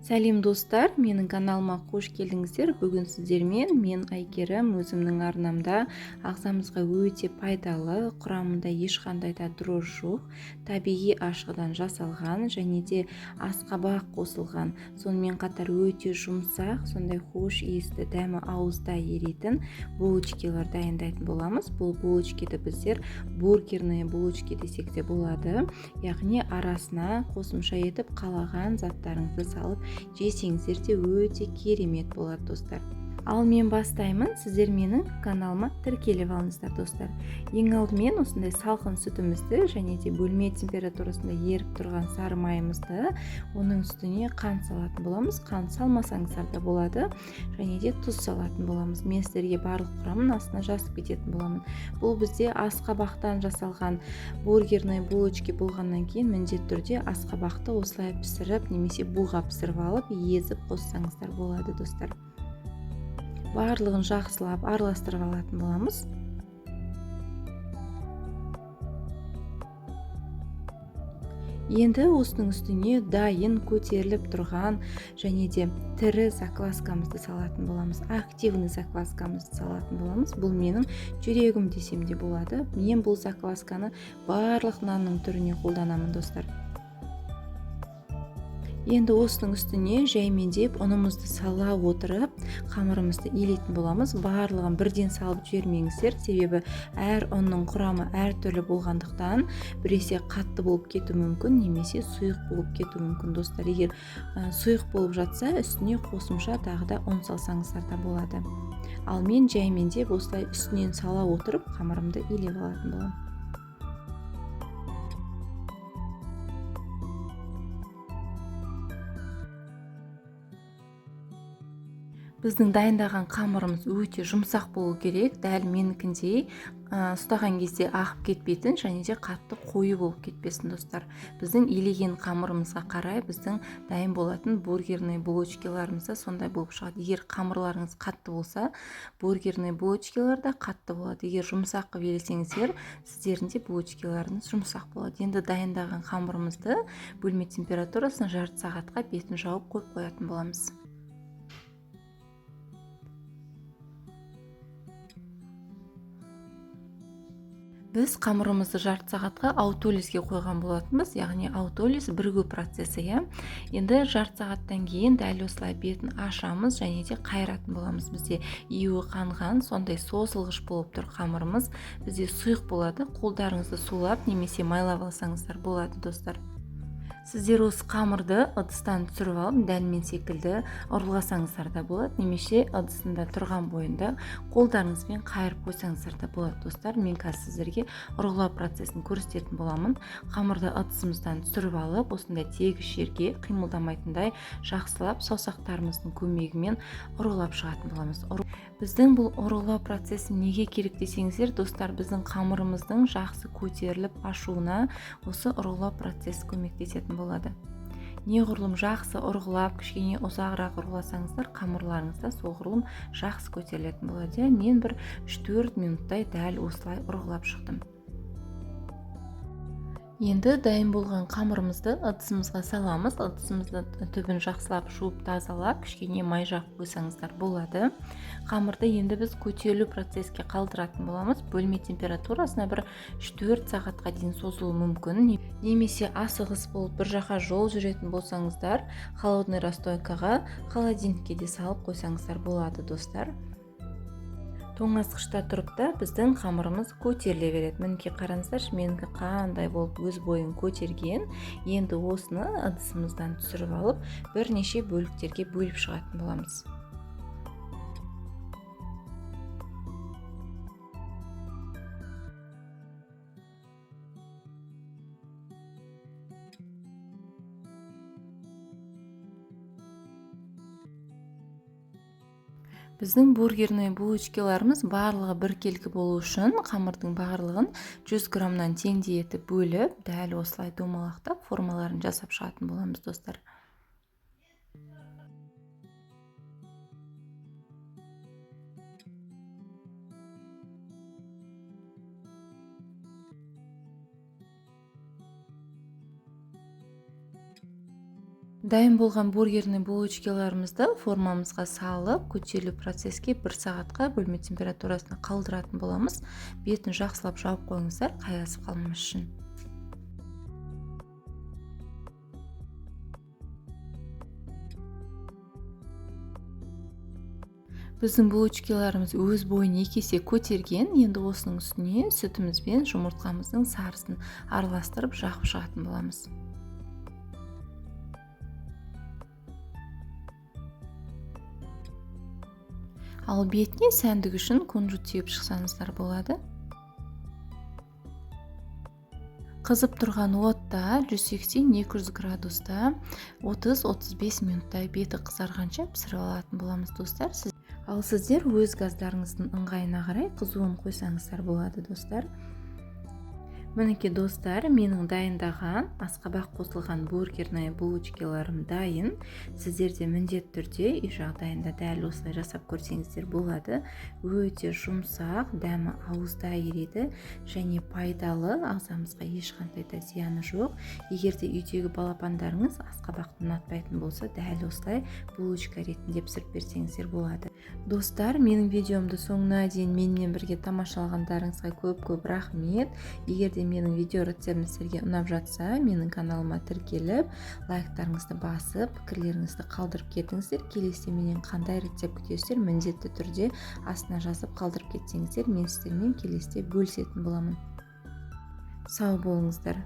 Сәлем достар, менің каналыма қош келдіңіздер. Бүгін сіздермен мен Әйгерім өзімнің арнамда ағзамызға өте пайдалы, құрамында ешқандай да дрожж жоқ, табиғи ашқыдан жасалған және де асқабақ қосылған, сонымен қатар өте жұмсақ, сондай хош иісті, дәмі ауызда еритін булочкилар дайындайтын боламыз. Бұл булочкиді біздер бургерные булочки десек те болады, яғни арасына қосымша етіп қалаған заттарыңызды салып жесеңіздер де өте керемет болады достар. Ал мен бастаймын, сіздер менің каналыма тіркеліп алыңыздар достар. Ең алдымен осындай салқын сүтімізді және де бөлме температурасында еріп тұрған сары майымызды, оның үстіне қант салатын боламыз. Қант салмасаңыздар да болады, және де тұз салатын боламыз. Мен сіздерге барлық құрамын астына жазып кететін боламын. Бұл бізде асқабақтан жасалған бургерный булочки болғаннан кейін міндетті түрде асқабақты осылай пісіріп немесе буға пісіріп алып езіп қоссаңыздар болады достар. Барлығын жақсылап араластырып алатын боламыз. Енді осының үстіне дайын көтеріліп тұрған және де тірі закваскамызды салатын боламыз. Активный закваскамызды салатын боламыз. Бұл менің жүрегім десем де болады. Мен бұл заквасканы барлық нанның түріне қолданамын достар. Енді осының үстіне жаймендеп ұнымызды сала отырып қамырымызды илейтін боламыз. Барлығын бірден салып жібермеңіздер, себебі әр ұнның құрамы әртүрлі болғандықтан біресе қатты болып кетуі мүмкін, немесе сұйық болып кетуі мүмкін достар. Егер сұйық болып жатса, үстіне қосымша тағы да ұн салсаңыздар да болады. Ал мен жаймендеп осылай үстінен сала отырып қамырымды илеп алатын боламын. Біздің дайындаған қамырымыз өте жұмсақ болу керек, дәл менікіндей, ұстаған кезде ағып кетпейтін және де қатты қою болып кетпесін достар. Біздің илеген қамырымызға қарай біздің дайын болатын бургерный булочкиларымыз да сондай болып шығады. Егер қамырларыңыз қатты болса, бургерный булочкилар да қатты болады. Егер жұмсақ қылып илесеңіздер, сіздердің де булочкиларыңыз жұмсақ болады. Енді дайындаған қамырымызды бөлме температурасына жарты сағатқа бетін жауып қойып қоятын боламыз. Біз қамырымызды жарты сағатқа аутолизге қойған болатынбыз, яғни аутолиз бірігу процесі, иә. Енді жарты сағаттан кейін дәл осылай бетін ашамыз және де қайыратын боламыз. Бізде июі қанған, сондай созылғыш болып тұр қамырымыз. Бізде сұйық болады, қолдарыңызды сулап немесе майлап алсаңыздар болады достар. Сіздер осы қамырды ыдыстан түсіріп алып, дәл мен секілді ұрғыласаңыздар да болады, немесе ыдысында тұрған бойында қолдарыңызбен қайырып қойсаңыздар да болады достар. Мен қазір сіздерге ұрғылау процесін көрсететін боламын. Қамырды ыдысымыздан түсіріп алып, осындай тегіс жерге қимылдамайтындай жақсылап саусақтарымыздың көмегімен ұрғылап шығатын боламыз. Біздің бұл ұрғылау процесі неге керек десеңіздер достар, біздің қамырымыздың жақсы көтеріліп ашуына осы ұрғылау процесі көмектесетін болады. Неғұрлым жақсы ұрғылап, кішкене ұзағырақ ұрғыласаңыздар, қамырларыңыз да соғұрлым жақсы көтерілетін болады. Иә, мен бір үш-төрт минуттай дәл осылай ұрғылап шықтым. Енді дайын болған қамырымызды ыдысымызға саламыз. Ыдысымызды түбін жақсылап жуып тазалап, кішкене май жағып қойсаңыздар болады. Қамырды енді біз көтерілу процеске қалдыратын боламыз. Бөлме температурасына бір үш-төрт сағатқа дейін созылуы мүмкін. Немесе асығыс болып бір жаққа жол жүретін болсаңыздар, холодный расстойкаға, холодильникке де салып қойсаңыздар болады достар. Тоңазытқышта тұрып та біздің қамырымыз көтеріле береді. Мінекей қараңыздаршы, менікі қандай болып өз бойын көтерген. Енді осыны ыдысымыздан түсіріп алып, бірнеше бөліктерге бөліп шығатын боламыз. Біздің бургерный булочкиларымыз барлығы біркелкі болу үшін қамырдың барлығын 100 граммнан теңдей етіп бөліп, дәл осылай домалақтап формаларын жасап шығатын боламыз достар. Дайын болған бургерный булочкаларымызды формамызға салып, көтерілу процеске 1 сағатқа бөлме температурасына қалдыратын боламыз. Бетін жақсылап жауып қойыңыздар, қайасып қалмас үшін. Біздің булочкаларымыз өз бойын 2 есе көтерген. Енді осының үстіне сүтіміз бен жұмыртқамыздың сарысын араластырып жағып шығатын боламыз. Ал бетіне сәндік үшін кунжут теуіп шықсаңыздар болады. Қызып тұрған отта 180-200 градуста 30-35 минуттай беті қызарғанша пісіріп алатын боламыз достар. Ал сіздер өз газдарыңыздың ыңғайына қарай қызуын қойсаңыздар болады достар. Мінекей достар, менің дайындаған асқабақ қосылған бургерный булочкаларым дайын. Сіздер де міндетті түрде үй жағдайында дәл осылай жасап көрсеңіздер болады. Өте жұмсақ, дәмі ауызда ериді және пайдалы, ағзамызға ешқандай да зияны жоқ. Егер де үйдегі балапандарыңыз асқабақты ұнатпайтын болса, дәл осылай булочка ретінде пісіріп берсеңіздер болады. Достар, менің видеомды соңына дейін менімен бірге тамашалағандарыңызға көп-көп рахмет. Егер де менің видео рецептім сіздерге ұнап жатса, менің каналыма тіркеліп, лайктарыңызды басып, пікірлеріңізді қалдырып кетіңіздер. Келесіде менен қандай рецепт күтесіздер, міндетті түрде астына жазып қалдырып кетсеңіздер, мен сіздермен келесіде бөлісетін боламын. Сау болыңыздар.